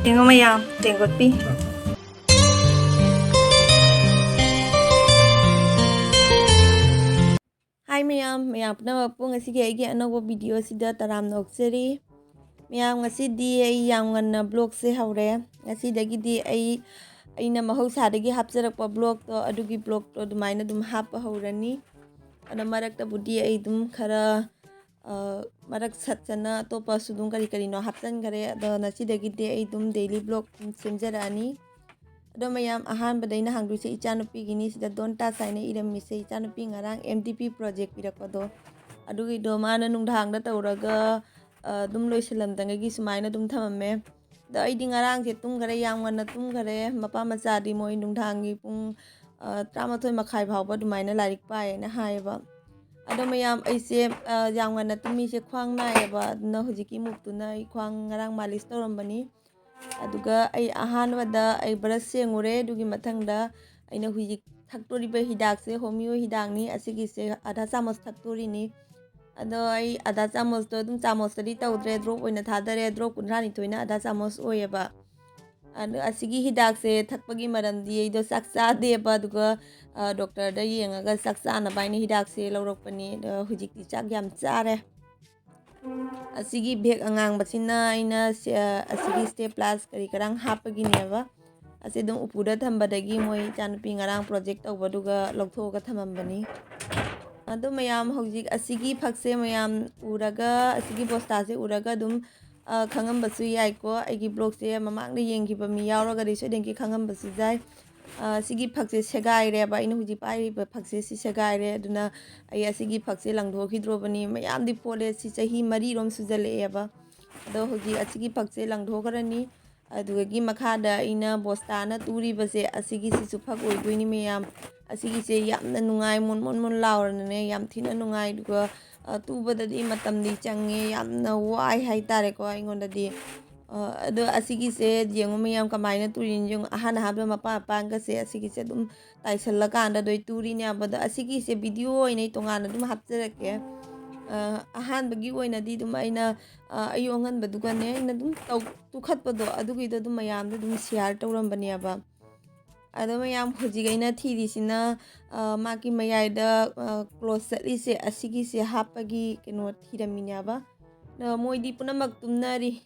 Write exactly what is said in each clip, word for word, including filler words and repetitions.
ꯌꯦꯡꯉꯣ ꯃꯌꯥꯝ, ꯇꯦꯡꯀꯣꯠꯄꯤ꯫ ꯍꯥꯏ ꯃꯌꯥꯝ, ꯃꯌꯥꯝ ꯄꯨꯝꯅꯃꯛꯄꯨ ꯉꯁꯤꯒꯤ ꯑꯩꯒꯤ ꯑꯅꯧꯕ ꯚꯤꯗꯤꯑꯣꯁꯤꯗ ꯇꯔꯥꯝꯅ ꯑꯣꯛꯆꯔꯤ꯫ ꯃꯌꯥꯝ, ꯉꯁꯤꯗꯤ ꯑꯩ ꯌꯥꯝ ꯉꯟꯅ ꯕ꯭ꯂꯣꯒꯁꯦ ꯍꯧꯔꯦ꯫ ꯉꯁꯤꯗꯒꯤꯗꯤ ꯑꯩ, ꯑꯩꯅ ꯃꯍꯧꯁꯥꯗꯒꯤ ꯍꯥꯞꯆꯔꯛꯄ ꯕ꯭ꯂꯣꯒꯇꯣ, ꯑꯗꯨꯒꯤ ꯕ꯭ꯂꯣꯒꯇꯣ ꯑꯗꯨꯃꯥꯏꯅ ꯑꯗꯨꯝ ꯍꯥꯞꯄ ꯍꯧꯔꯅꯤ꯫ ꯑꯗꯣ ꯃꯔꯛꯇꯕꯨꯗꯤ ꯑꯩ ꯑꯗꯨꯝ ꯈꯔ, ꯑ, ꯃꯔꯛ ꯁꯠꯆꯅ ꯑꯇꯣꯞꯄꯁꯨ ꯑꯗꯨꯝ ꯀꯔꯤ ꯀꯔꯤꯅꯣ ꯍꯥꯞꯆꯟꯈꯔꯦ꯫ ꯑꯗꯣ ꯉꯁꯤꯗꯒꯤꯗꯤ ꯑꯩ ꯑꯗꯨꯝ ꯗꯦꯂꯤ ꯕ꯭ꯂꯣꯒ ꯑꯗꯨꯝ ꯁꯦꯝꯖꯔꯛꯑꯅꯤ꯫ ꯑꯗꯣ ꯃꯌꯥꯝ, ꯑꯍꯥꯟꯕꯗ ꯑꯩꯅ ꯍꯥꯡꯗꯣꯏꯁꯦ ꯏꯆꯥꯅꯨꯄꯤꯒꯤꯅꯤ꯫ ꯁꯤꯗ "Don't touch" ꯍꯥꯏꯅ ꯏꯔꯝꯃꯤꯁꯦ, ꯏꯆꯥꯅꯨꯄꯤ ꯉꯔꯥꯡ ꯑꯦꯝ ꯗꯤ ꯄꯤ ꯄ꯭ꯔꯣꯖꯦꯛ ꯄꯤꯔꯛꯄꯗꯣ, ꯑꯗꯨꯒꯤꯗꯣ ꯃꯥꯅ ꯅꯨꯡꯗꯥꯡꯗ ꯇꯧꯔꯒ, ꯑ, ꯑꯗꯨꯝ ꯂꯣꯏꯁꯤꯜꯂꯝꯗꯉꯩꯒꯤ ꯁꯨꯃꯥꯏꯅ ꯑꯗꯨꯝ ꯊꯝꯃꯝꯃꯦ꯫ ꯑꯗꯣ ꯑꯩꯗꯤ ꯉꯔꯥꯡꯁꯦ ꯇꯨꯝꯈꯔꯦ, ꯌꯥꯝ ꯉꯟꯅ ꯇꯨꯝꯈꯔꯦ꯫ ꯃꯄꯥ ꯃꯆꯥꯗꯤ ꯃꯣꯏ ꯅꯨꯡꯗꯥꯡꯒꯤ ꯄꯨꯡ, ꯑ, ꯇꯔꯥꯃꯥꯊꯣꯏ ꯃꯈꯥꯏ ꯐꯥꯎꯕ ꯑꯗꯨꯃꯥꯏꯅ ꯂꯥꯏꯔꯤꯛ ꯄꯥꯏꯌꯦꯅ ꯍꯥꯏꯌꯦꯕ꯫ ꯑꯗꯣ ꯃꯌꯥꯝ, ꯑꯩꯁꯦ, ꯑ, ꯌꯥꯝ ꯉꯟꯅ ꯇꯨꯝꯃꯤꯁꯦ ꯈ꯭ꯋꯥꯡ ꯅꯥꯏꯌꯦꯕ, ꯑꯗꯨꯅ ꯍꯧꯖꯤꯛꯀꯤ ꯃꯨꯛꯇꯨꯅ ꯑꯩ ꯈ꯭ꯋꯥꯡ ꯉꯔꯥꯡ ꯃꯥꯂꯤꯁ ꯇꯧꯔꯝꯕꯅꯤ꯫ ꯑꯗꯨꯒ ꯑꯩ ꯑꯍꯥꯟꯕꯗ ꯑꯩ ꯕ꯭ꯔꯁ ꯁꯦꯡꯉꯨꯔꯦ꯫ ꯑꯗꯨꯒꯤ ꯃꯊꯪꯗ ꯑꯩꯅ ꯍꯧꯖꯤꯛ ꯊꯛꯇꯣꯔꯤꯕ ꯍꯤꯗꯥꯛꯁꯦ ꯍꯣꯃꯤꯌꯣ ꯍꯤꯗꯥꯛꯅꯤ꯫ ꯑꯁꯤꯒꯤꯁꯦ ꯑꯥꯙꯥ ꯆꯥꯃꯁ ꯊꯛꯇꯣꯔꯤꯅꯤ꯫ ꯑꯗꯣ ꯑꯩ ꯑꯥꯙꯥ ꯆꯥꯃꯁꯇꯣ ꯑꯗꯨꯝ ꯆꯥꯃꯁꯇꯗꯤ ꯇꯧꯗ꯭ꯔꯦ, ꯗ꯭ꯔꯣꯞ ꯑꯣꯏꯅ ꯊꯥꯗꯔꯦ꯫ ꯗ꯭ꯔꯣꯞ ꯀꯨꯟꯊ꯭ꯔꯥꯅꯤꯊꯣꯏꯅ ꯑꯥꯙꯥ ꯆꯥꯃꯁ ꯑꯣꯏꯌꯦꯕ꯫ ꯑꯗꯣ ꯑꯁꯤꯒꯤ ꯍꯤꯗꯥꯛꯁꯦ ꯊꯛꯄꯒꯤ ꯃꯔꯝꯗꯤ ꯑꯩꯗꯣ ꯆꯥꯛ ꯆꯥꯗꯦꯕ, ꯑꯗꯨꯒ, ꯑ, ꯗꯣꯛꯇꯔꯗ ꯌꯦꯡꯉꯒ ꯆꯥꯛ ꯆꯥꯅꯕ ꯍꯥꯏꯅ ꯍꯤꯗꯥꯛꯁꯦ ꯂꯧꯔꯛꯄꯅꯤ꯫ ꯑꯗꯣ ꯍꯧꯖꯤꯛꯇꯤ ꯆꯥꯛ ꯌꯥꯝ ꯆꯥꯔꯦ꯫ ꯑꯁꯤꯒꯤ ꯕꯦꯒ ꯑꯉꯥꯡꯕꯁꯤꯅ ꯑꯩꯅ ꯁꯦ-, ꯑꯁꯤꯒꯤ staples ꯀꯔꯤ ꯀꯔꯥꯡ ꯍꯥꯞꯄꯒꯤꯅꯦꯕ꯫ ꯑꯁꯤ ꯑꯗꯨꯝ ꯎꯄꯨꯗ ꯊꯝꯕꯗꯒꯤ ꯃꯣꯏ ꯏꯆꯥꯅꯨꯄꯤ ꯉꯔꯥꯡ ꯄ꯭ꯔꯣꯖꯦꯛ ꯇꯧꯕꯗꯨꯒ ꯂꯧꯊꯣꯛꯑꯒ ꯊꯝꯃꯝꯕꯅꯤ꯫ ꯑꯗꯣ ꯃꯌꯥꯝ, ꯍꯧꯖꯤꯛ ꯑꯁꯤꯒꯤ ꯐꯛꯁꯦ ꯃꯌꯥꯝ ꯎꯔꯒ, ꯑꯁꯤꯒꯤ ꯕꯣꯁꯇꯥꯁꯦ ꯎꯔꯒ ꯑꯗꯨꯝ, ꯑ, ꯈꯪꯉꯝꯕꯁꯨ ꯌꯥꯏꯀꯣ꯫ ꯑꯩꯒꯤ ꯕ꯭ꯂꯣꯒꯁꯦ ꯃꯃꯥꯡꯗ ꯌꯦꯡꯈꯤꯕ ꯃꯤ ꯌꯥꯎꯔꯒꯗꯤ ꯁꯣꯏꯗꯅꯀꯤ ꯈꯪꯉꯝꯕꯁꯨ ꯌꯥꯏ꯫ ꯑ, ꯁꯤꯒꯤ ꯐꯛꯁꯦ ꯁꯦꯒꯥꯏꯔꯦꯕ꯫ ꯑꯩꯅ ꯍꯧꯖꯤꯛ ꯄꯥꯏꯔꯤꯕ ꯐꯛꯁꯦ ꯁꯤ ꯁꯦꯒꯥꯏꯔꯦ꯫ ꯑꯗꯨꯅ ꯑꯩ ꯑꯁꯤꯒꯤ ꯐꯛꯁꯦ ꯂꯪꯊꯣꯛꯈꯤꯗ꯭ꯔꯣꯕꯅꯤ꯫ ꯃꯌꯥꯝꯗꯤ ꯐꯣꯠꯂꯦ꯫ ꯁꯤ ꯆꯍꯤ ꯃꯔꯤꯔꯣꯝ ꯁꯨꯖꯜꯂꯛꯑꯦꯕ꯫ ꯑꯗꯣ ꯍꯧꯖꯤꯛ ꯑꯁꯤꯒꯤ ꯐꯛꯁꯦ ꯂꯪꯊꯣꯛꯈ꯭ꯔꯅꯤ꯫ ꯑꯗꯨꯗꯒꯤ ꯃꯈꯥꯗ ꯑꯩꯅ ꯕꯣꯁꯇꯥꯅ ꯇꯨꯔꯤꯕꯁꯦ, ꯑꯁꯤꯒꯤꯁꯤꯁꯨ ꯐꯛ ꯑꯣꯏꯗꯣꯏꯅꯤ ꯃꯌꯥꯝ꯫ ꯑꯁꯤꯒꯤꯁꯦ ꯌꯥꯝꯅ ꯅꯨꯡꯉꯥꯏ, ꯃꯨꯟ ꯃꯨꯟ ꯃꯨꯟ ꯂꯥꯎꯔꯅꯅꯦ, ꯌꯥꯝ ꯊꯤꯅ ꯅꯨꯡꯉꯥꯏ꯫ ꯑꯗꯨꯒ, ꯑ, ꯇꯨꯕꯗꯗꯤ ꯃꯇꯝꯗꯤ ꯆꯪꯉꯦ, ꯌꯥꯝꯅ ꯋꯥꯏ ꯍꯥꯏꯇꯥꯔꯦꯀꯣ ꯑꯩꯉꯣꯟꯗꯗꯤ꯫ ꯑ, ꯑꯗꯣ ꯑꯁꯤꯒꯤꯁꯦ ꯌꯦꯡꯉꯨ ꯃꯌꯥꯝ, ꯀꯃꯥꯏꯅ ꯇꯨꯔꯤꯅꯣ ꯌꯦꯡꯉꯨ꯫ ꯑꯍꯥꯟ ꯑꯍꯥꯟꯕ ꯃꯄꯥꯟ ꯃꯄꯥꯟꯒꯁꯦ ꯑꯁꯤꯒꯤꯁꯦ ꯑꯗꯨꯝ ꯇꯥꯏꯁꯜꯂꯀꯥꯟꯗ ꯑꯗꯨ ꯑꯩ ꯇꯨꯔꯤꯅꯦꯕ꯫ ꯑꯗꯣ ꯑꯁꯤꯒꯤꯁꯦ ꯚꯤꯗꯤꯑꯣ ꯑꯣꯏꯅ ꯑꯩ ꯇꯣꯉꯥꯟꯅ ꯑꯗꯨꯝ ꯍꯥꯞꯆꯔꯛꯀꯦ꯫ ꯑ, ꯑꯍꯥꯟꯕꯒꯤ ꯑꯣꯏꯅꯗꯤ ꯑꯗꯨꯝ ꯑꯩꯅ, ꯑ, ꯑꯌꯨꯛ ꯑꯉꯟꯕꯗꯨꯒꯅꯦ ꯑꯩꯅ ꯑꯗꯨꯝ ꯇꯧ-, ꯇꯨꯈꯠꯄꯗꯣ, ꯑꯗꯨꯒꯤꯗꯣ ꯑꯗꯨꯝ ꯃꯌꯥꯝꯗ ꯑꯗꯨꯝ share ꯇꯧꯔꯝꯕꯅꯦꯕ꯫ ꯑꯗꯣ ꯃꯌꯥꯝ, ꯍꯧꯖꯤꯛ ꯑꯩꯅ ꯊꯤꯔꯤꯁꯤꯅ, ꯑ, ꯃꯥꯒꯤ ꯃꯌꯥꯏꯗ, ꯑ, close ꯆꯠꯂꯤꯁꯦ, ꯑꯁꯤꯒꯤꯁꯦ ꯍꯥꯞꯄꯒꯤ ꯀꯩꯅꯣ ꯊꯤꯔꯝꯃꯤꯅꯦꯕ꯫ ꯑꯗꯣ ꯃꯣꯏꯗꯤ ꯄꯨꯝꯅꯃꯛ ꯇꯨꯝꯅꯔꯤ꯫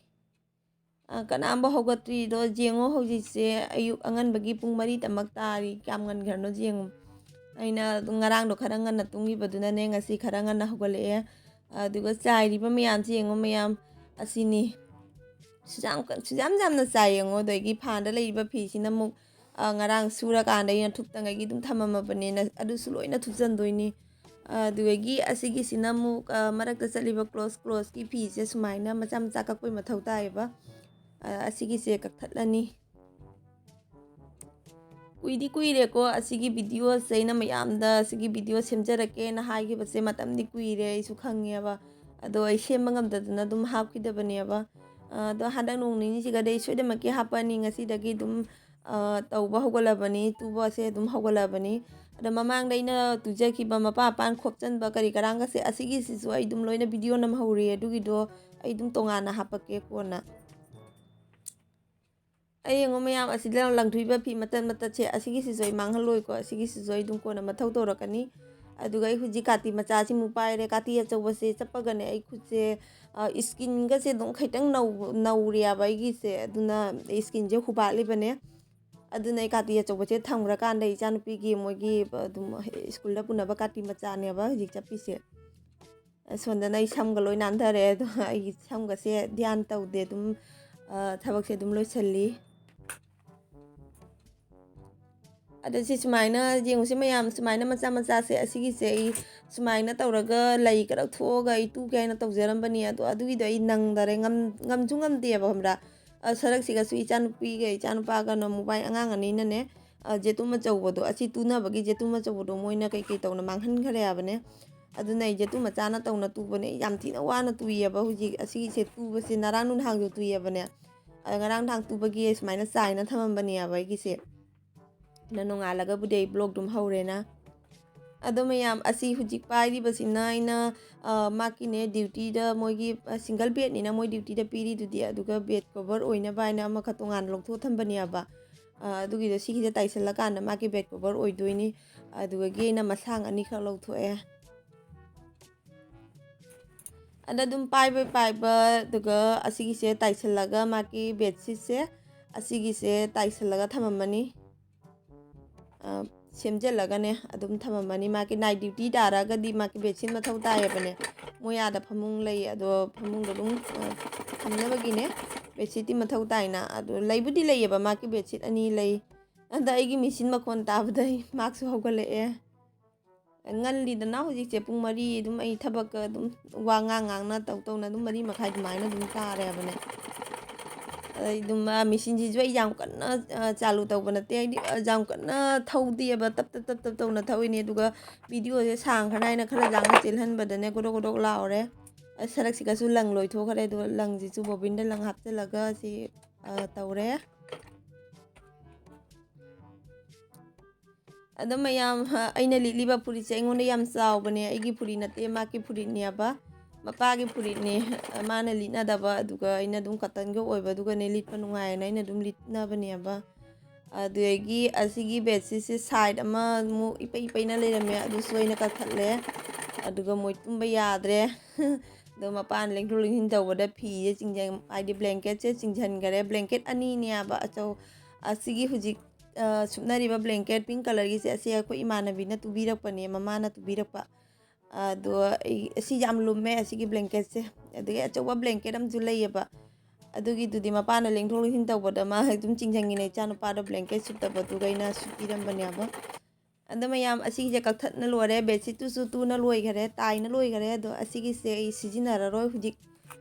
ꯑ, ꯀꯅꯥꯝꯐꯥꯎ ꯍꯧꯒꯠꯇ꯭ꯔꯤꯗꯣ ꯌꯦꯡꯉꯣ, ꯍꯧꯖꯤꯛꯁꯦ ꯑꯌꯨꯛ ꯑꯉꯟꯕꯒꯤ ꯄꯨꯡ ꯃꯔꯤꯇꯃꯛ ꯇꯥꯔꯤ꯫ ꯀꯌꯥꯝ ꯉꯟꯈ꯭ꯔꯅꯣ ꯌꯦꯡꯉꯣ꯫ ꯑꯩꯅ ꯑꯗꯨꯝ ꯉꯔꯥꯡꯗꯣ ꯈꯔ ꯉꯟꯅ ꯇꯨꯝꯈꯤꯕꯗꯨꯅꯅꯦ ꯉꯁꯤ ꯈꯔ ꯉꯟꯅ ꯍꯧꯒꯠꯂꯛꯑꯦ꯫ ꯑꯗꯨꯒ ꯆꯥꯏꯔꯤꯕ ꯃꯌꯥꯝꯁꯦ ꯌꯦꯡꯉꯣ ꯃꯌꯥꯝ, ꯑꯁꯤꯅꯤ꯫ ꯁꯨꯖꯥꯝ ꯀ-, ꯁꯨꯖꯥꯝ ꯌꯥꯝꯅ ꯆꯥꯏ ꯌꯦꯡꯉꯣ꯫ ꯑꯗꯒꯤ ꯐꯥꯟꯗ ꯂꯩꯔꯤꯕ ꯐꯤꯁꯤꯅ ꯑꯃꯨꯛ, ꯑ, ꯉꯔꯥꯡ ꯁꯨꯔꯀꯥꯟꯗ ꯑꯩꯅ ꯊꯨꯞꯇꯉꯩꯒꯤ ꯑꯗꯨꯝ ꯊꯝꯃꯝꯃꯕꯅꯤꯅ ꯑꯗꯨꯁꯨ ꯂꯣꯏꯅ ꯊꯨꯞꯆꯟꯗꯣꯏꯅꯤ꯫ ꯑꯗꯨꯗꯒꯤ ꯑꯁꯤꯒꯤꯁꯤꯅ ꯑꯃꯨꯛ, ꯑ, ꯃꯔꯛꯇ ꯆꯠꯂꯤꯕ close closeꯀꯤ ꯐꯤꯁꯦ ꯁꯨꯃꯥꯏꯅ ꯃꯆꯥ ꯃꯆꯥ ꯀꯛꯄꯩ ꯃꯊꯧ ꯇꯥꯏꯌꯦꯕ꯫ ꯑ, ꯑꯁꯤꯒꯤꯁꯦ ꯀꯛꯊꯠꯂꯅꯤ꯫ ꯀꯨꯏꯗꯤ ꯀꯨꯏꯔꯦꯀꯣ ꯑꯁꯤꯒꯤ videoꯁꯦ ꯑꯩꯅ ꯃꯌꯥꯝꯗ ꯑꯁꯤꯒꯤ video ꯁꯦꯝꯖꯔꯛꯀꯦꯅ ꯍꯥꯏꯈꯤꯕꯁꯦ, ꯃꯇꯝꯗꯤ ꯀꯨꯏꯔꯦ, ꯑꯩꯁꯨ ꯈꯪꯉꯦꯕ꯫ ꯑꯗꯣ ꯑꯩ ꯁꯦꯝꯕ ꯉꯝꯗꯗꯅ ꯑꯗꯨꯝ ꯍꯥꯞꯈꯤꯗꯕꯅꯦꯕ꯫ ꯑ, ꯑꯗꯣ ꯍꯟꯗꯛ ꯅꯣꯡ ꯅꯤꯅꯤꯁꯤꯒꯗꯤ ꯑꯩ ꯁꯣꯏꯗꯅꯃꯛꯀꯤ ꯍꯥꯞꯄꯅꯤ꯫ ꯉꯁꯤꯗꯒꯤ ꯑꯗꯨꯝ, ꯑ, ꯇꯧꯕ ꯍꯧꯒꯠꯂꯕꯅꯤ, ꯇꯨꯕꯁꯦ ꯑꯗꯨꯝ ꯍꯧꯒꯠꯂꯕꯅꯤ꯫ ꯑꯗꯣ ꯃꯃꯥꯡꯗ ꯑꯩꯅ ꯇꯨꯖꯈꯤꯕ ꯃꯄꯥꯟ ꯃꯄꯥꯟ ꯈꯣꯞꯆꯟꯕ ꯀꯔꯤ ꯀꯔꯥꯡꯒꯁꯦ, ꯑꯁꯤꯒꯤꯁꯤꯁꯨ ꯑꯩ ꯑꯗꯨꯝ ꯂꯣꯏꯅ video ꯅꯝꯍꯧꯔꯤ, ꯑꯗꯨꯒꯤꯗꯣ ꯑꯩ ꯑꯗꯨꯝ ꯇꯣꯉꯥꯟꯅ ꯍꯥꯞꯄꯛꯀꯦ ꯀꯣꯟꯅ꯫ ꯑꯩ ꯌꯦꯡꯉꯣ ꯃꯌꯥꯝ, ꯑꯁꯤꯗ ꯂꯪꯊꯣꯛꯏꯕ ꯐꯤ ꯃꯇꯠ ꯃꯇꯠꯁꯦ, ꯑꯁꯤꯒꯤꯁꯤꯁꯨ ꯑꯩ ꯃꯥꯡꯍꯜꯂꯣꯏꯀꯣ, ꯑꯁꯤꯒꯤꯁꯤꯁꯨ ꯑꯩ ꯑꯗꯨꯝ ꯀꯣꯟꯅ ꯃꯊꯧ ꯇꯧꯔꯛꯀꯅꯤ꯫ ꯑꯗꯨꯒ ꯑꯩ ꯍꯧꯖꯤꯛ ꯀꯥꯇꯤ ꯃꯆꯥꯁꯤꯃꯨꯛ ꯄꯥꯏꯔꯦ꯫ ꯀꯥꯇꯤ ꯑꯆꯧꯕꯁꯦ ꯆꯞꯄꯒꯅꯦ ꯑꯩ ꯈꯨꯠꯁꯦ, ꯑ, skinꯒꯁꯦ ꯑꯗꯨꯝ ꯈꯤꯇꯪ ꯅꯧ-, ꯅꯧꯔꯦꯕ ꯑꯩꯒꯤꯁꯦ, ꯑꯗꯨꯅ skinꯁꯦ ꯍꯨꯕꯥꯠꯂꯤꯕꯅꯦ꯫ ꯑꯗꯨꯅ ꯑꯩ ꯀꯥꯇꯤ ꯑꯆꯧꯕꯁꯦ ꯊꯝꯈ꯭ꯔꯀꯥꯟꯗ ꯏꯆꯥꯅꯨꯄꯤꯒꯤ ꯃꯣꯏꯒꯤ ꯑꯗꯨꯝ schoolꯗ ꯄꯨꯅꯕ ꯀꯥꯇꯤ ꯃꯆꯥꯅꯦꯕ ꯍꯧꯖꯤꯛ ꯆꯞꯄꯤꯁꯦ꯫ ꯑꯁꯣꯝꯗꯅ ꯑꯩ ꯁꯝꯒ ꯂꯣꯏ ꯅꯥꯟꯊꯔꯦ꯫ ꯑꯗꯣ ꯑꯩꯒꯤ ꯁꯝꯒꯁꯦ ꯙ꯭ꯌꯥꯟ ꯇꯧꯗꯦ꯫ ꯑꯗꯨꯝ, ꯑ, ꯊꯕꯛꯁꯦ ꯑꯗꯨꯝ ꯂꯣꯏꯁꯜꯂꯤ꯫ ꯑꯗꯣ ꯁꯤ ꯁꯨꯃꯥꯏꯅ ꯌꯦꯡꯉꯨꯁꯤ ꯃꯌꯥꯝ, ꯁꯨꯃꯥꯏꯅ ꯃꯆꯥ ꯃꯆꯥꯁꯦ, ꯑꯁꯤꯒꯤꯁꯦ ꯑꯩ ꯁꯨꯃꯥꯏꯅ ꯇꯧꯔꯒ ꯂꯩ ꯈꯔ ꯊꯣꯛꯑꯒ ꯑꯩ ꯇꯨꯒꯦ ꯍꯥꯏꯅ ꯇꯧꯖꯔꯝꯕꯅꯤ꯫ ꯑꯗꯣ ꯑꯗꯨꯒꯤꯗꯣ ꯑꯩ ꯅꯪꯗꯔꯦ, ꯉꯝ-, ꯉꯝꯁꯨ ꯉꯝꯗꯦꯕ, ꯈꯪꯕ꯭ꯔꯥ? ꯑ, ꯁꯔꯛꯁꯤꯒꯁꯨ ꯏꯆꯥꯅꯨꯄꯤꯒ ꯏꯆꯥꯅꯨꯄꯥꯒꯅ ꯃꯣꯕꯥꯏꯜ, ꯑꯉꯥꯡ ꯑꯅꯤꯅꯅꯦ, ꯑ, ꯖꯦꯇꯨꯝ ꯑꯆꯧꯕꯗꯣ, ꯑꯁꯤ ꯇꯨꯅꯕꯒꯤ ꯖꯦꯇꯨꯝ ꯑꯆꯧꯕꯗꯣ ꯃꯣꯏꯅ ꯀꯩꯀꯩ ꯇꯧꯅ ꯃꯥꯡꯍꯟꯈ꯭ꯔꯦ ꯍꯥꯏꯕꯅꯦ꯫ ꯑꯗꯨꯅ ꯑꯩ ꯖꯦꯇꯨꯝ ꯃꯆꯥꯅ ꯇꯧꯅ ꯇꯨꯕꯅꯦ꯫ ꯑꯩ ꯌꯥꯝ ꯊꯤꯅ ꯋꯥꯅ ꯇꯨꯏꯌꯦꯕ ꯍꯧꯖꯤꯛ ꯑꯁꯤꯒꯤꯁꯦ ꯇꯨꯕꯁꯦ꯫ ꯉꯔꯥꯡ ꯅꯨꯡꯗꯥꯡꯁꯨ ꯇꯨꯏꯌꯦꯕꯅꯦ꯫ ꯑ, ꯉꯔꯥꯡ ꯅꯨꯡꯗꯥꯡ ꯇꯨꯕꯒꯤ ꯁꯨꯃꯥꯏꯅ ꯆꯥꯏꯅ ꯊꯝꯃꯝꯕꯅꯦꯕ ꯑꯩꯒꯤꯁꯦ꯫ ꯑꯗ ꯅꯣꯡꯉꯥꯜꯂꯒꯕꯨꯗꯤ ꯑꯩ vlog ꯑꯗꯨꯝ ꯍꯧꯔꯦꯅ꯫ ꯑꯗꯣ ꯃꯌꯥꯝ, ꯑꯁꯤ ꯍꯧꯖꯤꯛ ꯄꯥꯏꯔꯤꯕꯁꯤꯅ ꯑꯩꯅ, ꯑ, ꯃꯥꯒꯤꯅꯦ duty ꯗ ꯃꯣꯏꯒꯤ, ꯑ, single bed ꯅꯤꯅ ꯃꯣꯏ duty ꯗ ꯄꯤꯔꯤꯗꯨꯗꯤ, ꯑꯗꯨꯒ bed cover ꯑꯣꯏꯅꯕ ꯍꯥꯏꯅ ꯑꯃꯈꯛ ꯇꯣꯉꯥꯟꯅ ꯂꯧꯊꯣꯛ ꯊꯝꯕꯅꯦꯕ꯫ ꯑ, ꯑꯗꯨꯒꯤꯗꯣ ꯁꯤꯒꯤꯁꯦ ꯇꯥꯏꯁꯜꯂꯀꯥꯟꯗ ꯃꯥꯒꯤ bed cover ꯑꯣꯏꯗꯣꯏꯅꯤ꯫ ꯑꯗꯨꯗꯒꯤ ꯑꯩꯅ ꯃꯁꯥꯡ ꯑꯅꯤꯈꯛ ꯂꯧꯊꯣꯛꯑꯦ꯫ ꯑꯗ ꯑꯗꯨꯝ ꯄꯥꯏꯕ ꯄꯥꯏꯕ, ꯑꯗꯨꯒ ꯑꯁꯤꯒꯤꯁꯦ ꯇꯥꯏꯁꯜꯂꯒ ꯃꯥꯒꯤ bed sheet ꯁꯦ ꯑꯁꯤꯒꯤꯁꯦ ꯇꯥꯏꯁꯜꯂꯒ ꯊꯝꯃꯝꯃꯅꯤ꯫ ꯑ, ꯁꯦꯝꯖꯤꯜꯂꯒꯅꯦ ꯑꯗꯨꯝ ꯊꯝꯃꯝꯃꯅꯤ꯫ ꯃꯥꯒꯤ night duty ꯇꯥꯔꯒꯗꯤ ꯃꯥꯒꯤ bed sheet ꯃꯊꯧ ꯇꯥꯏꯌꯦꯕꯅꯦ꯫ ꯃꯣꯏ ꯑꯥꯗ ꯐꯃꯨꯡ ꯂꯩ, ꯑꯗꯣ ꯐꯃꯨꯡꯗꯣ ꯑꯗꯨꯝ, ꯑ, ꯊꯝꯅꯕꯒꯤꯅꯦ bed sheet ꯇꯤ ꯃꯊꯧ ꯇꯥꯏꯅ꯫ ꯑꯗꯣ ꯂꯩꯕꯨꯗꯤ ꯂꯩꯌꯦꯕ, ꯃꯥꯒꯤ bed sheet ꯑꯅꯤ ꯂꯩ꯫ ꯑꯗ ꯑꯩꯒꯤ machine ꯃꯈꯣꯟ ꯇꯥꯕꯗ ꯑꯩ ꯃꯥꯛꯁꯨ ꯍꯧꯒꯠꯂꯛꯑꯦ꯫ ꯉꯜꯂꯤꯗꯅ ꯍꯧꯖꯤꯛꯁꯦ, ꯄꯨꯡ ꯃꯔꯤ ꯑꯗꯨꯝ ꯑꯩ ꯊꯕꯛꯀ ꯑꯗꯨꯝ ꯋꯥ ꯉꯥꯡ ꯉꯥꯡꯅ ꯇꯧ ꯇꯧꯅ ꯑꯗꯨꯝ ꯃꯔꯤ ꯃꯈꯥꯏ ꯑꯗꯨꯃꯥꯏꯅ ꯑꯗꯨꯝ ꯇꯥꯔꯦꯕꯅꯦ꯫ ꯑꯗꯩ ꯑꯗꯨꯝ, ꯑ, machine ꯁꯤꯁꯨ ꯑꯩ ꯌꯥꯝ ꯀꯟꯅ, ꯑ, ꯆꯥꯂꯨ ꯇꯧꯕ ꯅꯠꯇꯦ, ꯍꯥꯏꯗꯤ, ꯑ, ꯌꯥꯝ ꯀꯟꯅ ꯊꯧꯗꯦꯕ, ꯇꯞ ꯇꯞ ꯇꯞ ꯇꯞ ꯇꯧꯅ ꯊꯧꯏꯅꯦ꯫ ꯑꯗꯨꯒ video ꯁꯦ ꯁꯥꯡꯈ꯭ꯔꯅ ꯍꯥꯏꯅ ꯈꯔ ꯌꯥꯡꯅ ꯆꯦꯜꯍꯟꯕꯗꯅꯦ ꯒꯣꯗꯣꯛ ꯒꯣꯗꯣꯛ ꯂꯥꯎꯔꯦ꯫ ꯑ, ꯁꯔꯛꯁꯤꯒꯁꯨ ꯂꯪ ꯂꯣꯏꯊꯣꯛꯈ꯭ꯔꯦ꯫ ꯑꯗꯨꯒ ꯂꯪꯁꯤꯁꯨ bobbin ꯗ ꯂꯪ ꯍꯥꯞꯆꯤꯜꯂꯒ ꯁꯤ, ꯑ, ꯇꯧꯔꯦ꯫ ꯑꯗꯣ ꯃꯌꯥꯝ, ꯑ, ꯑꯩꯅ ꯂꯤꯠꯂꯤꯕ ꯐꯨꯔꯤꯠꯁꯦ ꯑꯩꯉꯣꯟꯗ ꯌꯥꯝ ꯆꯥꯎꯕꯅꯦ꯫ ꯑꯩꯒꯤ ꯐꯨꯔꯤꯠ ꯅꯠꯇꯦ, ꯃꯥꯒꯤ ꯐꯨꯔꯤꯠꯅꯦꯕ꯫ ꯃꯄꯥꯒꯤ ꯐꯨꯔꯤꯠꯅꯦ꯫ ꯃꯥꯅ ꯂꯤꯠꯅꯗꯕ, ꯑꯗꯨꯒ ꯑꯩꯅ ꯑꯗꯨꯝ cotton ꯒ ꯑꯣꯏꯕ, ꯑꯗꯨꯒꯅꯦ ꯂꯤꯠꯄ ꯅꯨꯡꯉꯥꯏꯌꯦꯅ ꯑꯩꯅ ꯑꯗꯨꯝ ꯂꯤꯠꯅꯕꯅꯦꯕ꯫ ꯑꯗꯨꯗꯒꯤ ꯑꯁꯤꯒꯤ bed sheet ꯁꯦ side ꯑꯃ ꯑꯃꯨꯛ ꯏꯄꯩ ꯏꯄꯩꯅ ꯂꯩꯔꯝꯃꯦ, ꯑꯗꯨꯁꯨ ꯑꯩꯅ ꯀꯛꯊꯠꯂꯦ꯫ ꯑꯗꯨꯒ ꯃꯣꯏ ꯇꯨꯝꯕ ꯌꯥꯗ꯭ꯔꯦ꯫ ꯑꯗꯣ ꯃꯄꯥꯟ ꯂꯦꯡꯊꯣꯛ ꯂꯦꯡꯁꯤꯟ ꯇꯧꯕꯗ ꯐꯤꯁꯦ ꯆꯤꯡꯖꯟ-, ꯍꯥꯏꯗꯤ blanket ꯁꯦ ꯆꯤꯡꯁꯤꯟꯈꯔꯦ꯫ Blanket ꯑꯅꯤꯅꯦꯕ ꯑꯆꯧ-, ꯑꯁꯤꯒꯤ ꯍꯧꯖꯤꯛ, ꯑ, ꯁꯨꯞꯅꯔꯤꯕ blanket pink colour ꯒꯤꯁꯦ, ꯑꯁꯤ ꯑꯩꯈꯣꯏ ꯏꯃꯥꯟꯅꯕꯤꯅ ꯇꯨꯕꯤꯔꯛꯄꯅꯦ, ꯃꯃꯥꯅ ꯇꯨꯕꯤꯔꯛꯄ꯫ ꯑꯗꯣ ꯑꯩ, ꯑꯁꯤ ꯌꯥꯝ ꯂꯨꯝꯃꯦ, ꯑꯁꯤꯒꯤ blanket ꯁꯦ꯫ ꯑꯗꯒꯤ ꯑꯆꯧꯕ blanket ꯑꯃꯁꯨ ꯂꯩꯌꯦꯕ, ꯑꯗꯨꯒꯤꯗꯨꯗꯤ ꯃꯄꯥꯅ ꯂꯦꯡꯊꯣꯛ ꯂꯦꯡꯁꯤꯟ ꯇꯧꯕꯗ ꯃꯥ ꯑꯗꯨꯝ ꯆꯤꯡꯁꯤꯟꯈꯤꯅ ꯏꯆꯥꯅꯨꯄꯥꯗꯣ blanket ꯁꯨꯞꯇꯕꯗꯨꯒ ꯑꯩꯅ ꯁꯨꯞꯄꯤꯔꯝꯕꯅꯦꯕ꯫ ꯑꯗꯣ ꯃꯌꯥꯝ, ꯑꯁꯤꯒꯤꯁꯦ ꯀꯛꯊꯠꯅ ꯂꯣꯏꯔꯦ, bed sheet ꯇꯨꯁꯨ ꯇꯨꯅ ꯂꯣꯏꯈꯔꯦ, ꯇꯥꯏꯅ ꯂꯣꯏꯈꯔꯦ꯫ ꯑꯗꯣ ꯑꯁꯤꯒꯤꯁꯦ ꯑꯩ ꯁꯤꯖꯤꯟꯅꯔꯔꯣꯏ, ꯍꯧꯖꯤꯛ